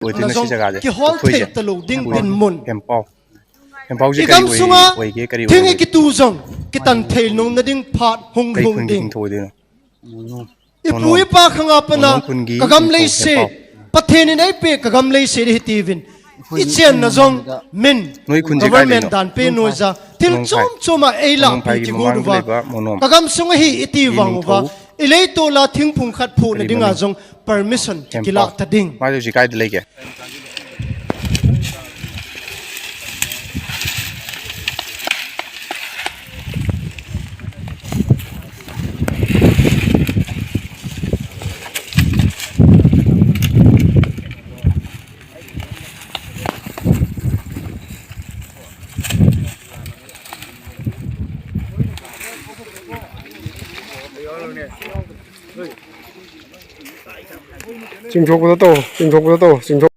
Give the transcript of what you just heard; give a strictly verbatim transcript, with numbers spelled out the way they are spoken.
Oi, na jong kihol thei talou ding dinmun. Hempau. Hempau ji kari oi, oi ke kari oi. Thing ikitu jong kitan thei nung na ding phat hung lhung ding. Ipu ipa khanga pana kagam leiset, Pathen in eipe kagam leiset hi tiuvin. Ichenna jong min government dan pe noija thil chom choma eilah pi kigo uva. Kagam sunga hi iti vang uva. Ileitol a thingphung khat phuhna dinga jong permission kilah ta ding. Mai ji kai de lei ke. Chingthok ko to, chingthok ko to, chingthok.